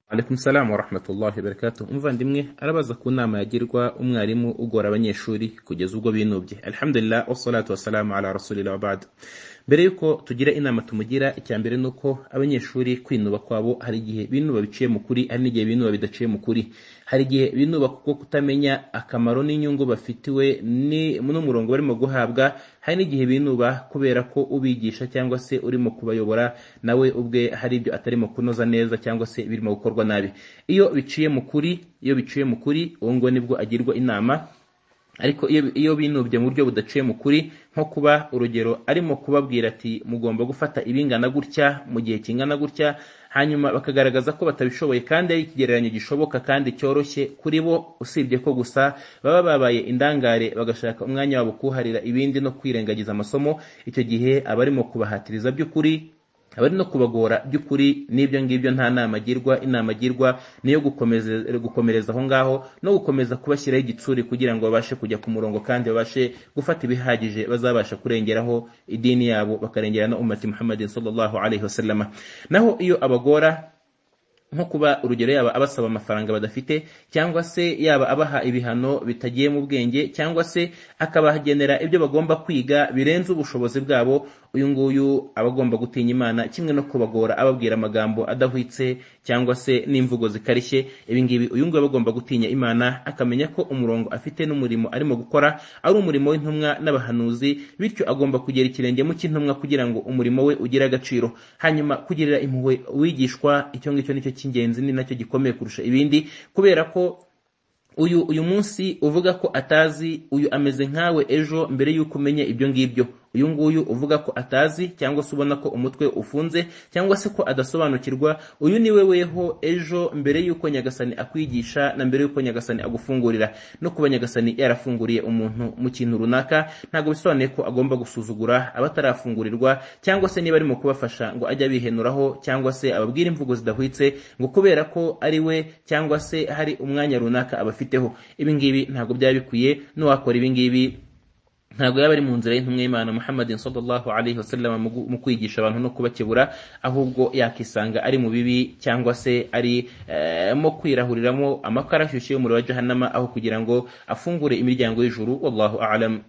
Alaikum salam wa rahmatullahi wa barakatuh. Umuvandimwe arabaza ku nama yagirwa umwarimu ugora abanyeshuri kugeza ubwo binubye. Alhamdulillah, wassalatu wassalamu ala rasulillah wa ba'd. Mbere yuko tugira inama tumugira, icya mbere nuko abanyeshuri kwinuba kwabo hari igihe binuba biciye mu kuri, hari n'igihe binuba bidaciye mu kuri. Hari igihe binuba kuko kutamenya akamaro n'inyungu bafitiwe n'umurongo barimo guhabwa, hari n'igihe binuba kubera ko ubigisha cyangwa se urimo kubayobora nawe ubwe hari ibyo atarimo kunoza neza cyangwa se birimo gukorwa nabi. Iyo biciye mu kuri, iyo biciye mu kuri, uwo ngo nibwo agirwa inama. Ariko iyo binubye mu buryo budaciye mu kuri, nko kuba urugero arimo kubabwira ati mugomba gufata ibingana gutya mu gihe kingana gutya, hanyuma bakagaragaza ko batabishoboye kandi ari ikigereranyo gishoboka kandi cyoroshye kuri bo, usibye ko gusa baba babaye indangare bagashaka umwanya wabo kuharira ibindi no kwirengagiza amasomo. Icyo gihe abarimo kubahatiriza by'ukuri, abari no kubagora by'ukuri, n'ibyo ngibyo nta nama agirwa. Inama agirwa niyo gukomereza aho ngaho no gukomeza kubashyiraho igitsuri kugira ngo babashe kujya ku murongo kandi babashe gufata ibihagije bazabasha kurengeraho idini yabo, bakarengera na ummati Muhammadin sallallahu alaihi wasallam. Naho iyo abagora, nko kuba urugero yaba abasaba amafaranga badafite, cyangwa se yaba abaha ibihano bitagiye mu bwenge, cyangwa se akabagenera ibyo bagomba kwiga birenze ubushobozi bwabo, uyu nguyu aba agomba gutinya Imana, kimwe no kubagora ababwira amagambo adahwitse cyangwa se n'imvugo zikarishye. Ibi ngibi uyu nguyu aba agomba gutinya Imana, akamenya ko umurongo afite n'umurimo arimo gukora ari umurimo w'intumwa n'abahanuzi, bityo agomba kugera ikirenge mu cy'intumwa kugira ngo umurimo we ugire agaciro. Hanyuma kugirira impuhwe uwigishwa, icyo ngicyo nicyo cy'ingenzi, ni nacyo gikomeye kurusha ibindi, kubera ko uyu munsi uvuga ko atazi, uyu ameze nkawe ejo mbere yuko umenya ibyo ngibyo. Uyu nguyu uvuga ko atazi cyangwa se ubona ko umutwe ufunze cyangwa se ko adasobanukirwa, uyu ni we weho ejo mbere yuko Nyagasani akwigisha na mbere yuko Nyagasani agufungurira. No kuba Nyagasani yarafunguriye umuntu mu kintu runaka ntabwo bisobanuye ko agomba gusuzugura abatarafungurirwa, cyangwa se niba arimo kubafasha ngo ajye abihenuraho cyangwa se ababwira imvugo zidahwitse ngo kubera ko ari we cyangwa se hari umwanya runaka abafiteho. Ibi ngibi ntabwo byaba bikwiye, n'uwakora ibi ngibi ntabwo yaba ari mu nzira y'intumwa y'Imana Muhammadin sallallahu alaihi wasallam mu kwigisha abantu no kubakebura, ahubwo yakisanga ari mu bibi cyangwa se ari mo kwirahuriramo amakara ashyushye y'umuriro wa Jahannama, aho kugira ngo afungure imiryango y'ijuru. Wallahu a'lam.